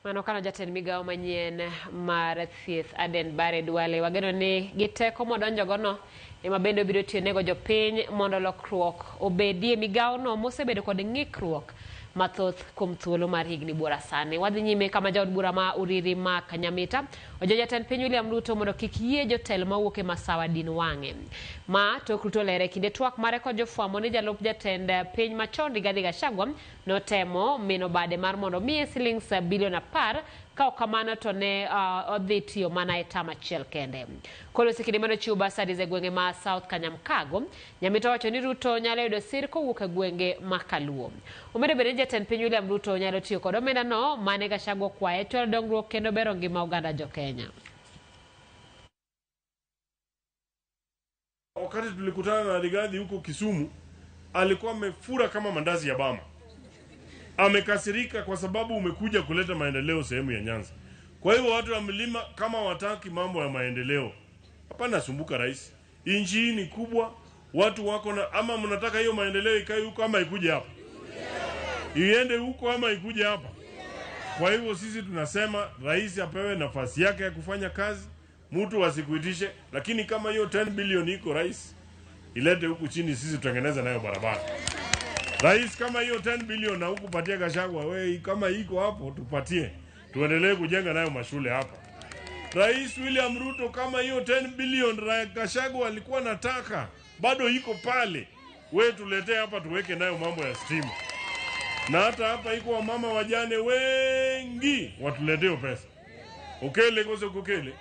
Mano kano jatend migawo manyien mar thieth Aden Bare Duale wageno ni gi teko modonjogono ema bende obiro tiyonego jopiny mondo lokruok obedie migawono mosebedo kod ng'ikruok mathoth kuom thuolo mar higni buora sani. Wadhi nyime kama jaod bura ma Uriri Mark Nyamita ojiwo jatend piny William Ruto mondo kik yie jotelo mawuok e masawa din wang'e. Ma tok Ruto lere kinde twak mare kod jofwambo ni jalup jatend piny machon Rigathi Gachagua notemo mino bade mar mondo omiye silings bilion 10 ka ok kamano to ne odhi tiyo mana e tam achiel kende. Kolosi kinde mane ochiwo bursaries e gwenge ma South Kanyamkago, Nyamita owacho ni Ruto nyalo yudo sir kowuok e gwenge ma Kaluo. Omedo bende ni jatend piny William Ruto nyalo tiyo kod omenda no mane Gachagua okwaye chwalo dongruok kendo bero ngima oganda jo Kenya. Wakati tulikutana na Rigathi huko Kisumu, alikuwa amefura kama mandazi ya bama. Amekasirika kwa sababu umekuja kuleta maendeleo sehemu ya Nyanza. Kwa hivyo watu wa mlima kama wataki mambo ya maendeleo, hapana sumbuka rais. Nchi hii ni kubwa, watu wako na, ama mnataka hiyo maendeleo ikae huko ama ikuje hapa? Iende huko ama ikuje hapa? Kwa hivyo sisi tunasema rais apewe nafasi yake ya kufanya kazi, mtu asikuitishe, lakini kama hiyo 10 bilioni iko rais, ilete huku chini, sisi tutengeneze nayo barabara. Rais, kama hiyo 10 bilioni na huku patia Gachagua, we kama iko hapo tupatie, tuendelee kujenga nayo mashule hapa. Rais William Ruto, kama hiyo 10 bilioni Gachagua alikuwa nataka bado iko pale, we tuletee hapa tuweke nayo mambo ya stima. Na hata hapa iko wamama wajane wengi, watuletee pesa. Okele kose kukele.